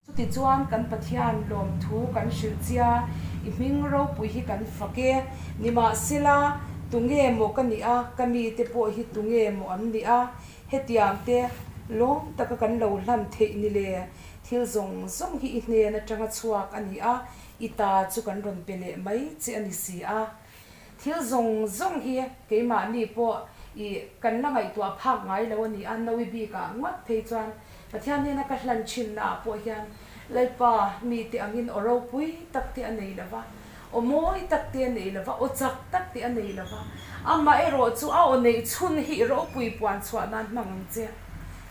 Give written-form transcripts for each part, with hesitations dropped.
Chutichuan kan Pathian lawmthu kan hrilh chia, i hming ropui hi kan fak e. Nimahsela, tunge maw ka nih a, ka mite pawh hi tunge maw an nih a, hetiang te lawm taka kan lo hlan theih ni le? Thil zawng zawng hi i hnen atanga chhuak a ni a, i ta chu kan rawn pe leh mai che a ni si a. Thil zawng zawng hi keimahni pawh i kan la ngaihtuah phak ngai lo a ni a, Nawi bikah ngawt phei chuan Pathian hnena ka hlan thinnaah pawh hian Lalpa mite angin aw ropui tak te a nei lo va, aw mawi tak te a nei lo va, aw chak tak te a nei lo va, amaherawh chu a aw neih chhun hi i ropui puan chhuah nan hmang ang che.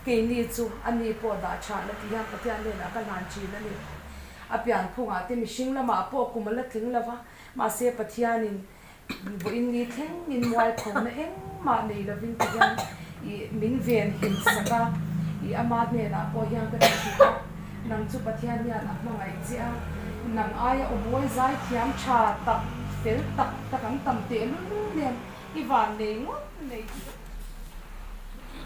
Keini chu ani pawh dah tha la tih hian Pathian hnenah ka hlan thin a ni. A pianphungah te mihring lamah pawh kum a la tling lo va, Mahse Pathianin vawiin ni thlengin mualphona engmah nei lovin ti hian i min ven him sak a, i ama hnenah pawh hian ka ti thin a, nang chu Pathian hian a hmangaih che a, nang aia aw mawi zai thiam tha tak fel tak tak an tam tehlul nen i van nei ngawt nei chu.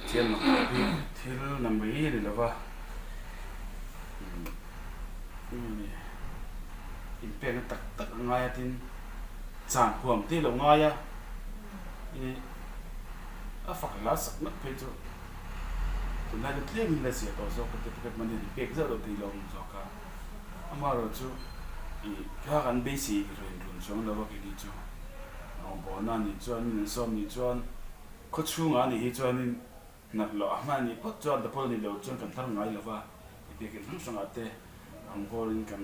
Pathian mak hi thil na mai a ni lova, inpekna tak tak a ngai a tin chan huam te lo ngai a, a fak hla sak ngat phei chu tunlai chu tlem in la zia tawh zawk a ti pakhat mahni an pek zauh loh thei lo ang zawk a, amaherawhchu ih kha kan beisei ren run chuang lo a keini chu rawngbawlna nih chuan min an sawm nih chuan. Khaw chhungah a nih hi chuanin nat loh a hman a nih phawt chuan dapol a nih loh chuan kan hlar ngai lo va, biakin hrang hrangah te ang vawrin kan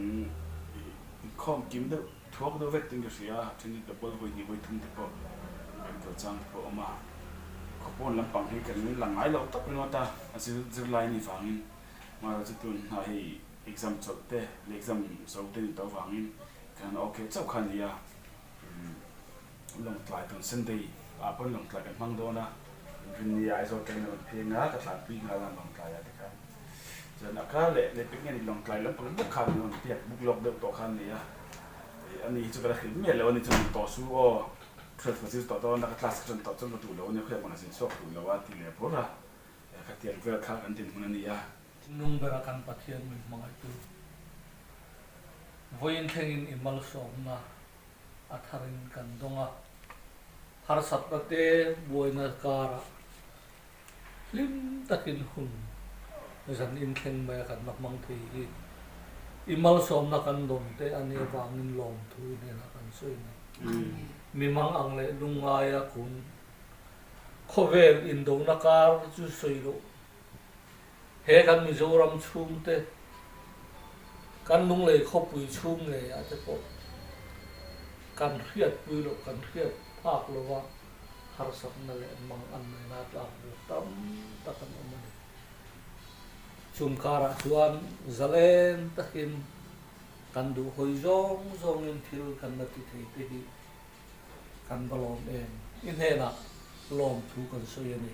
inkhawm kim deuh thuak deuh vek tiin ka hria a, then chu dapol vawi hnih vawi thum te pawh kan kal chang te pawh a awm a, khaw pawn lampang hi kan la ngai lo tawp ringawt a, a zir zirlai a nih vangin mahse chu tun hna hei exam chawlh te leh exam zo te nih tawh vangin kan okay chauh kha a ni a. Lawngtlai tun Sunday ah pawn Lawngtlai kan hmang dawn a, Rinni ah Aizawl train a rawn pheng a, ka tlanpui nghal a Lawngtlai ah te khan. Chuan a kar leh leh pek nge ni Lawngtlai lampang bawk khan an rawn piak buk lawk deuh tawh khan a ni a, ani hi chu ka la hrilh miah lo a ni chu min tawh su aw, twelve ka zir tawh dawn a ka class ka ṭan tawh chuan ka duh lo a nia khawiah mah ka zin chhuak duh lo a ti leh bur a, khatiang vel kha kan dinhmun a ni a. Nung bera kan Pathian min hmangaihtu vawiin thlengin i malsawmna a tharin kan dawng a, harsatna te buaina karah hlim takin hun zan inthleng maia kan la hmang thei hi i malsawmna kan dawn te a nih avangin lawmthu hnenah kan sawi a ni. Mimang ang leh lungngaia kun khawvel indona kar chu sawi loh He kan Mizoram chhungte, kan Lunglei khawpui chhung ngeiah te pawh kan hriatpui loh, kan hriat phak lova harsatna leh mang an ngaina tlak buk tam tak an awm a ni. Chung karah chuan zalen takin kan duh hawi zawng zawngin thil kan la ti thei te hi Kan va lawm em? I hnenah lawmthu kan sawi a ni.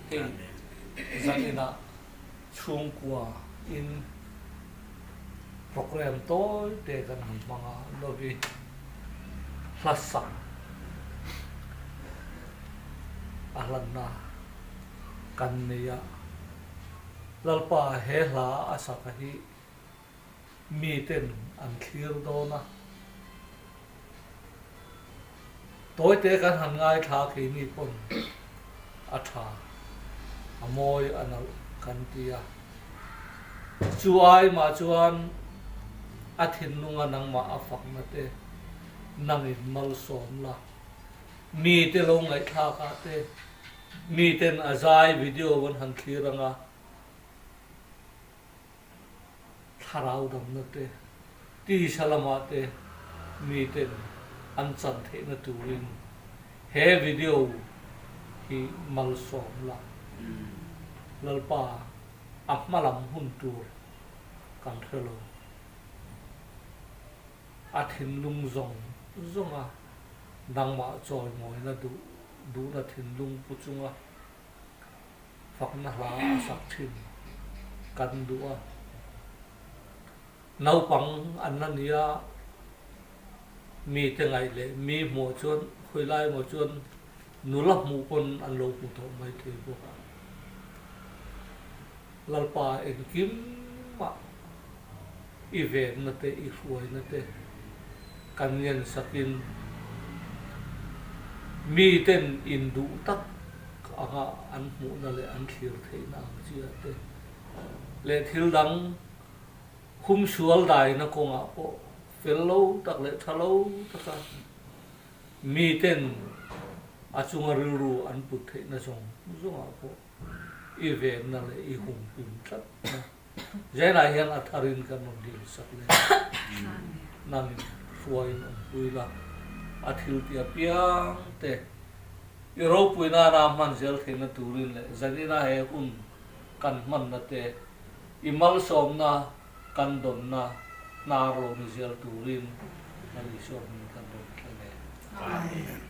Hei zaninah chhungkua in program tawi te kan han hmang a, Novi hla sak a hlanna kan nei a, Lalpa he hla a sak a hi miten an thlir dawn a. Tawite kan han ngaithla keini pawn a tha, a mawi a nalh kan ti a. Chu ai mah chuan a thinlunga nangmah a fakna te nangin malsawm la, mite lo ngaihthlakah te miten a zai video an han thlir anga, Thlarau damna te, tisa lamah te miten an chan theihna turin he video hi malsawm la. Lalpa a hma lam hun tur kan hre lo. A thinlung zawng zawnga nangmah chawimawina duh duhna thinlung pu chunga Fakna hla a sak thin kan duh a, naupang an la ni a, mite ngaih leh mi hmuh chuan khawi lai emaw chuan nula hmuh pawn an lo hmu tawh mai thei bawk a. Lalpa engkim mah. I venna te, i hruaina te kan ngen sakin miten induh tak anga an hmuhna leh an thlir theihna ang chiah te leh thil dang humsual daina kawngah pawh fel lo tak leh tha lo taka miten a chunga rilru an put theihna zawng zawngah pawh i venna leh i humpim tlatna Zainah hian a tharin kan rawn dil sak leh a, nangin hruaiin awmpui la, a thil ti apiang te i ropui nana hman zel theihna turin leh zanina he hun kan hmanna te i malsawmna kan dawnna hnar lo ni zel turin Lal Isua hming kan rawn thleng e. Amen.